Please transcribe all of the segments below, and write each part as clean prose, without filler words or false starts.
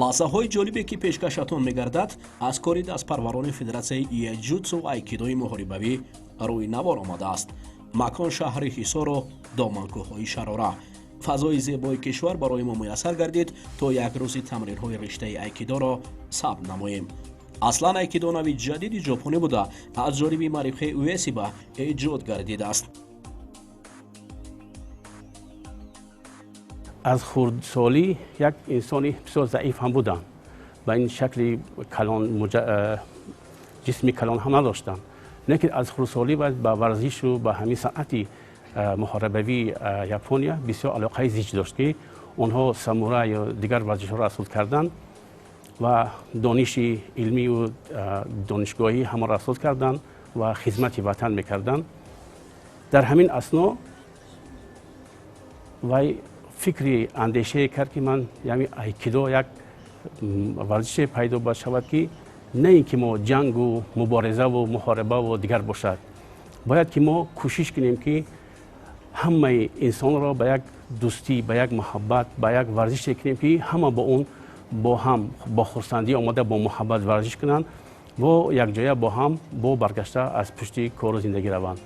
Лаҳзаҳои ҷолибе, ки пешкашатон мегардад, аз кори дастпарварони федератсияи ҷуюҷитсу айкидои муҳорибавӣ рӯи навор омадааст. Макон шаҳри Ҳисору доманкӯҳҳои Шарора. Фазои зебои кишвар барои мо муяссар гардид, то як рӯзи тамринҳои риштаи айкидоро сабт намоем. Аслан айкидо нави ҷадиди ҷопонӣ буда, аз ҷониби Морихей Уэсиба эҷод гардидааст. Аз хурдсолӣ як инсони бисёр заиф ҳам будам, ба ин шакли калон, ҷисми калон ҳам надоштам, лекин аз хурдсолӣ ба варзишу ба ҳамин санъати муҳорибавии Япония бисёр алоқаи зич дошт, ки онҳо самурай ё дигар варзишҳоро аз худ карданд ва дониши илмию донишгоҳӣ ҳамаро аз худ карданд ва хизмати ватан мекарданд. Дар ҳамин асно вай фикри андешае кард, ки ман, яъне айкидо, як варзише пайдо бояд шавад, ки на ин ки мо ҷангу муборизаву муҳорибаву дигар бошад, бояд ки мо кӯшиш кунем, ки ҳамаи инсонро ба як дӯстӣ, ба як муҳаббат, ба як варзише кунем, ки ҳама бо он бо ҳам бо хурсандӣ омада, бо муҳаббат варзиш кунанд бо якҷоя бо ҳам бо баргашта аз пушти кору зиндагӣ раванд.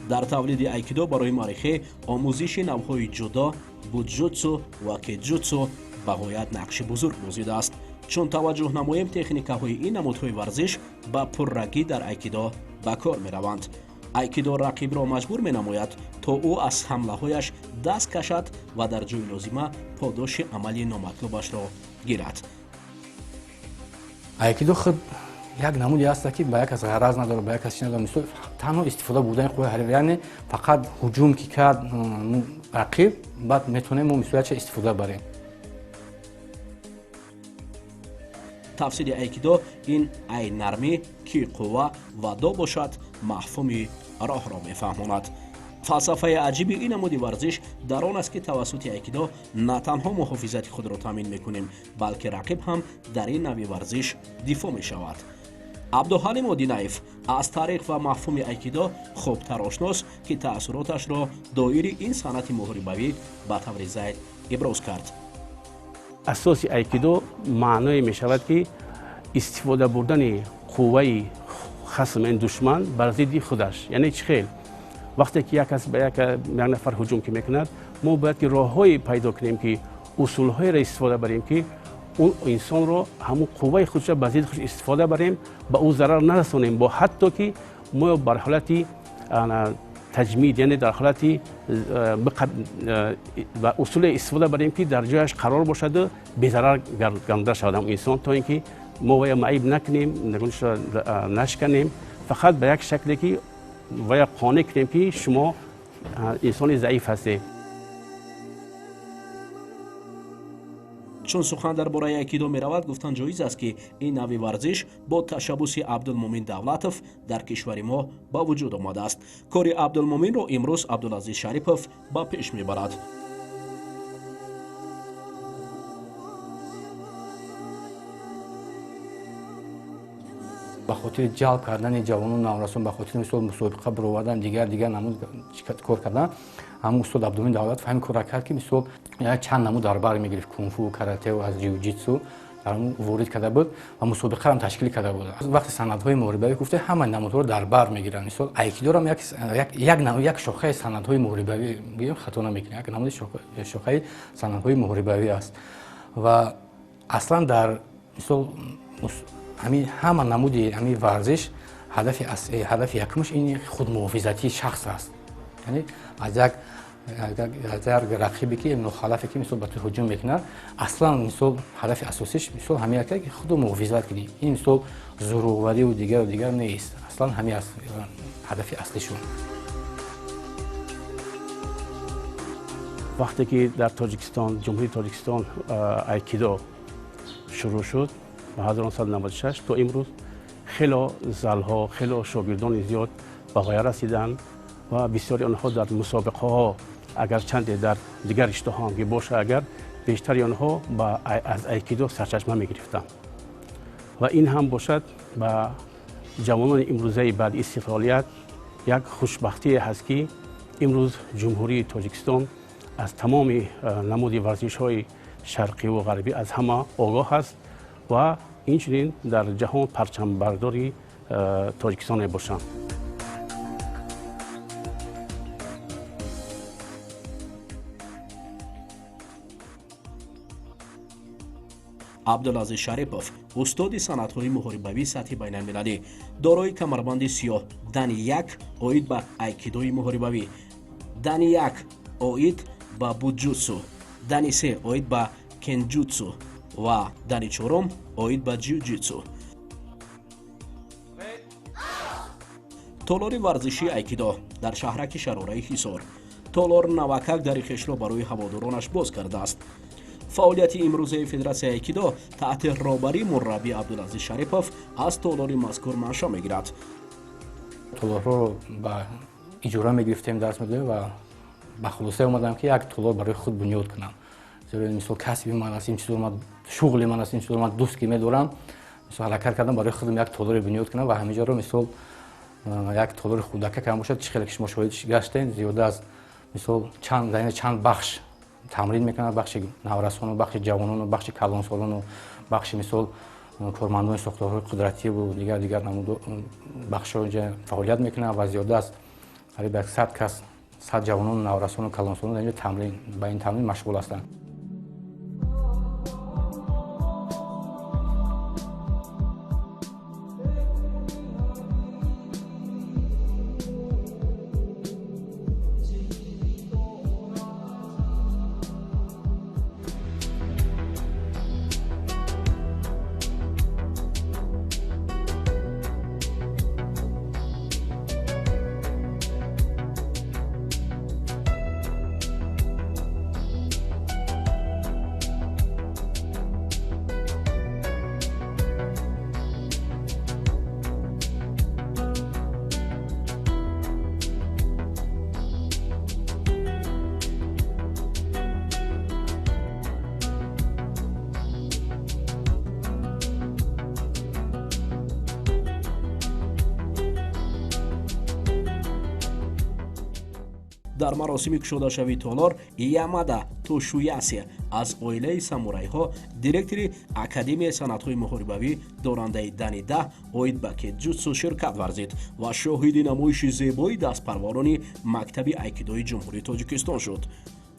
Дар тавлиди айкидо барои Морихей омӯзиши навъҳои ҷудо, буҷутсу ва кеҷутсу ба ғоят нақши бузург бозидааст. Чун таваҷҷӯҳ намоем, техникаҳои ин намудҳои варзиш ба пуррагӣ дар айкидо ба кор мераванд. Айкидо рақибро маҷбур менамояд, то ӯ аз ҳамлаҳояш даст кашад ва дар ҷои лозима подоши амали номатлубашро гирад. Айкидо худ як намуде ҳаста, ки ба як кас ғараз надорад, ба як кас чи надорад. Мисол, танҳо истифода бурдани қувваи ҳариф, яъне фақат ҳуҷум ки кард рақиб, баъд метавонем мо мисол якча истифода барем. Тафсири айкидо ин ай нармӣ, ки қувва ва до бошад, мафҳуми роҳро мефаҳмонад. Фалсафаи аҷиби ин намуди варзиш дар он аст, ки тавассути айкидо на танҳо муҳофизати худро таъмин мекунем, балки рақиб ҳам дар ин нави варзиш дифоъ мешавад. Абдуҳалим Одинаев аз таърих ва мафҳуми айкидо хубтар ошност, ки таассуроташро доири ин санъати муҳорибавӣ ба таври зайд иброз кард. Асоси айкидо маъное мешавад, ки истифода бурдани қувваи хасм, ин душман, бар зидди худаш. Яъне чӣ хел? Вақте ки як кас ба як нафар ҳуҷум ки мекунад, мо бояд ки роҳҳое пайдо кунем, ки усулҳоеро истифода барем, ки он инсонро ҳамун қувваи худша ба зидди худ истифода барем, ба ӯ зарар нарасонем, бо ҳатто ки мо бар ҳолати таҷмид, яъне дар ҳолати ба усуле истифода барем, ки дар ҷояш қарор бошаду безарар гардонда шавад ҳамун инсон, то ин ки мо вая маъиб накунем, нашканем, фақат ба як шакле ки вая қонеъ кунем, ки шумо инсони заиф ҳастед. Чун сухан дар бораи айкидо меравад, гуфтан ҷоиз аст, ки ин нави варзиш бо ташаббуси Абдулмумин Давлатов дар кишвари мо ба вуҷуд омадааст. Кори Абдулмуминро имрӯз Абдулазиз Шарипов ба пеш мебарад. Ба хотири ҷалб кардани ҷавонону наврасон, ба хотири мисол мусобиқа баровардан, дигар дигар намуд кор кардан, ҳамун устод Абдумин Давлатов ҳамин корра кард, ки мисол чанд намуд дар бар мегирифт: кунфу, каратеу, аз ҷиу-ҷитсу дар ворид карда буд ва мусобиқарам ташкил карда буд. Вақти санъатҳои муҳорибавӣ гуфта, ҳамаи намудҳоро дар бар мегиранд. Мисол, айкидорам як шохаи санъатҳои муҳорибавӣ бигӯем, хато намекунем, як намуди шохаи санъатҳои муҳорибавӣ аст. Ва аслан дар мисол ҳамин ҳама намуди ҳамин варзиш ҳадафи якумаш ин худмуҳофизатии шахс аст, яъне аз як рақибе ки нохалафе ки мисол ба ту ҳуҷум мекунад. Аслан мисол ҳадафи асосиш мисол ҳамин аст, ки худро муҳофизат кунӣ. Ин мисол зӯровариву дигару дигар нест, аслан ҳамин аст ҳадафи аслишон. Вақте ки дар Тоҷикистон, Ҷумҳурии Тоҷикистон, айкидо шурӯъ шуд ба 1996 то имрӯз хело залҳо, хело шогирдони зиёд ба ғоя расиданд ва бисёри онҳо дар мусобиқаҳо, агарчанде дар дигар риштаҳо ҳам ки боша, агар бештари онҳо аз айкидо сарчашма мегирифтанд. Ва ин ҳам бошад, ба ҷавонони имрӯзаи баъди истиқлолият як хушбахтие ҳаст, ки имрӯз Ҷумҳурии Тоҷикистон Аз тамоми намуди варзишҳои шарқиву ғарбӣ аз ҳама огоҳ аст ва инчунин дар ҷаҳон парчамбардори Тоҷикистон мебошанд. Абдулазиз Шарипов, устоди санъатҳои муҳорибавии сатҳи байналмилалӣ, дорои камарбанди сиёҳ дани 1 оид ба айкидои муҳорибавӣ, дани 1 оид ба буджутсу, дани 3 оид ба кенҷутсу ва дани 4 оид ба ҷиу-ҷитсу. Толори варзишии айкидо дар шаҳраки Шарораи Ҳисор. Толор навакак дари хешро барои ҳаводоронаш боз кардааст. Фаъолияти имрӯзаи федератсияи айкидо таҳти роҳбарии мураббӣ Абдулазиз Шарипов аз толори мазкур маншаъ мегирад. Толорҳоро ба иҷора мегирифтем, дарс медодем ва ба хулоса омадам, ки як толор барои худ бунёд кунам. Зеро мисол касби ман аст, ин чизро ман шуғли ман аст, ин чизро ман дӯст ки медорам. Мисол ҳаракат кардам барои худам як толоре бунёд кунам ва ҳаминҷоро мисол як толори хурдака кам бошад, чӣ хеле ки шумо шоҳид гаштед, зиёда аз мисол чанд дар чанд бахш тамрин мекунад, бахши наврасону, бахши ҷавонону, бахши калонсолону, бахши мисол кормандони сохторҳои қудративу дигар дигар намуд бахшҳо инҷа фаъолият мекунанд ва зиёда аз қариб як 100 кас, 100 ҷавонону, наврасону, калонсолон дар инҷо тамрин ба ин тамрин машғул ҳастанд. Дар маросими кушодашавии толор Ямада Тошуясе аз оилаи самурайҳо, директори Академияи санъатҳои муҳорибавӣ, дорандаи дани 10 оид ба кеҷутсу ширкат варзид ва шоҳиди намоиши зебои дастпарварони мактаби айкидои Ҷумҳурии Тоҷикистон шуд.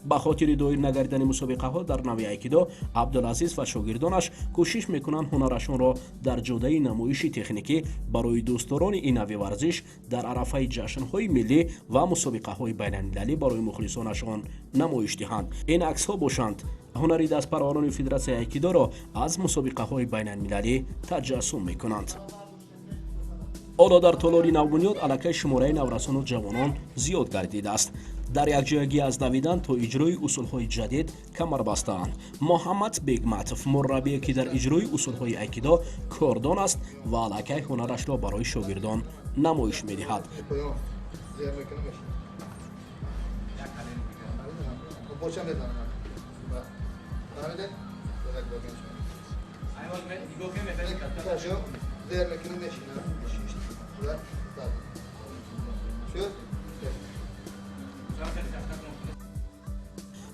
Ба хотири доир нагардидани мусобиқаҳо дар нави айкидо, Абдулазиз ва шогирдонаш кӯшиш мекунанд ҳунарашонро дар ҷодаи намоиши техникӣ барои дӯстдорони ин нави варзиш дар арафаи ҷашнҳои миллӣ ва мусобиқаҳои байналмилалӣ барои мухлисонашон намоиш диҳанд. Ин аксҳо бошанд ҳунари дастпарварони федератсияи айкидоро аз мусобиқаҳои байналмилалӣ таҷассум мекунанд. Ҳоло дар толори навбунёд аллакай шумораи наврасону ҷавонон зиёд гардидааст. Дар якҷоягӣ аз давидан то иҷрои усулҳои ҷадид камар бастаанд. Муҳаммад Бегматов, мураббие ки дар иҷрои усулҳои айкидо кордон аст ва аллакай ҳунарашро барои шогирдон намоиш медиҳад.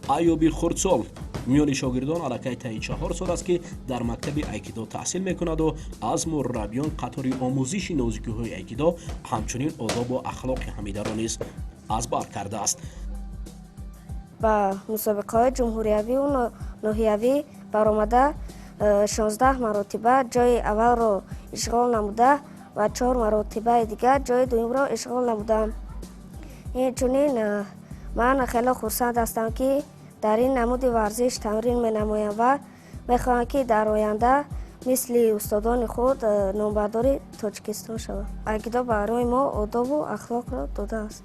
Аюби хурдсол миёни шогирдон аллакай таи 4 сол аст, ки дар мактаби айкидо таҳсил мекунаду аз мураббиён қатори омӯзиши нозикиҳои айкидо, ҳамчунин одобу ахлоқи ҳамидаро низ аз бар кардааст. Ба мусобиқаҳои ҷумҳуриявию ноҳиявӣ баромада 16 маротиба ҷои аввалро ишғол намуда ва 4 маротибаи дигар ҷои дуюмро ишғол намудам. Инчунин ман хеле хурсанд ҳастам, ки дар ин намуди варзиш тамрин менамоям ва мехоҳам, ки дар оянда мисли устодони худ номбардори Тоҷикистон шавам. Айкидо барои мо одобу ахлоқро додааст.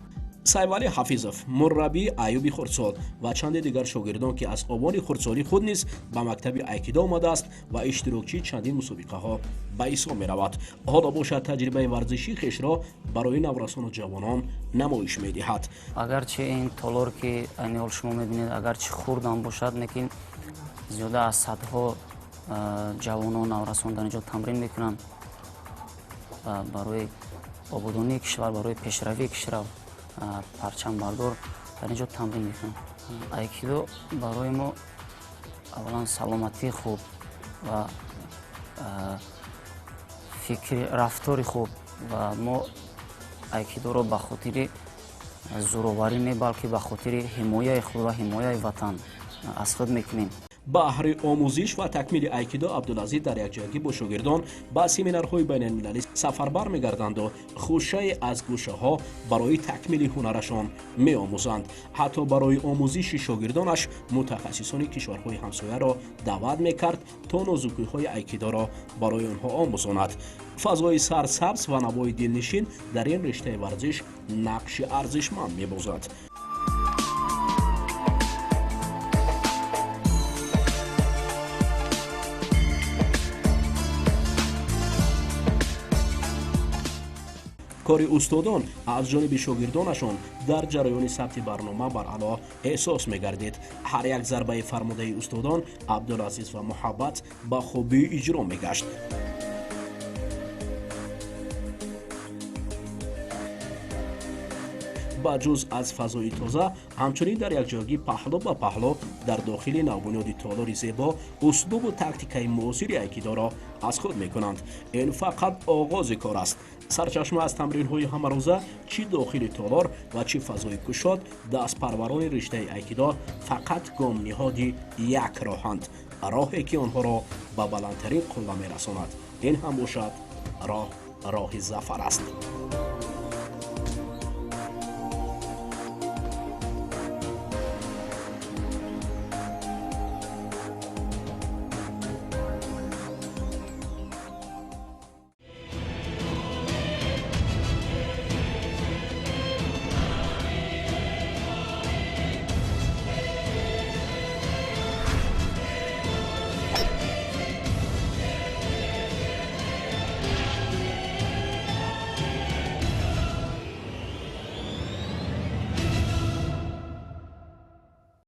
Сайвалӣ Ҳафизов, мураббии Аюби хурдсол ва чанде дигар шогирдон, ки аз овони хурдсолӣ худ низ ба мактаби айкидо омадааст ва иштирокчии чандин мусобиқаҳо ба ҳисоб меравад, ҳоло бошад таҷрибаи варзишии хешро барои наврасону ҷавонон намоиш медиҳад. Агарчи ин толор, ки айни ҳол шумо мебинед, агарчи хурдам бошад, лекин зиёда аз садҳо ҷавонон, наврасон дар инҷо тамрин мекунанд барои ободонии кишвар, барои пешравии кишвар парчамбардор дар инҷо тамрин мекунанд. Айкидо барои мо аввалан саломатии хуб ва фикри рафтори хуб, ва мо айкидоро ба хотири зӯроварӣ не, балки ба хотири ҳимояи худ ва ҳимояи ватан аз худ мекунем. Баҳри омӯзиш ва такмили айкидо Абдулазиз дар якҷоягӣ бо шогирдон ба семинарҳои байналмилалӣ сафарбар мегарданду хушае аз гӯшаҳо барои такмили ҳунарашон меомӯзанд. Ҳатто барои омӯзиши шогирдонаш мутахассисони кишварҳои ҳамсояро даъват мекард, то нозукиҳои айкидоро барои онҳо омӯзонад. Фазои сарсабз ва навои дилнишин дар ин риштаи варзиш нақши арзишманд мебозад. Кори устодон аз ҷониби шогирдонашон дар ҷараёни сабти барнома баръало эҳсос мегардид. Ҳар як зарбаи фармудаи устодон Абдулазиз ва Муҳаббат ба хубӣ иҷро мегашт. Ба ҷуз аз фазои тоза, ҳамчунин дар якҷоягӣ паҳлӯ ба паҳлӯ дар дохили навбунёди толори зебо услубу тактикаи муосири айкидоро аз худ мекунанд. Ин фақат оғози кор аст. Сарчашма аз тамринҳои ҳамарӯза чӣ дохили толор ва чӣ фазои кушод, дастпарварони риштаи айкидо фақат гомниҳоди як роҳанд, роҳе ки онҳоро ба баландтарин қулла мерасонад. Ин ҳам бошад роҳ, роҳи зафар аст.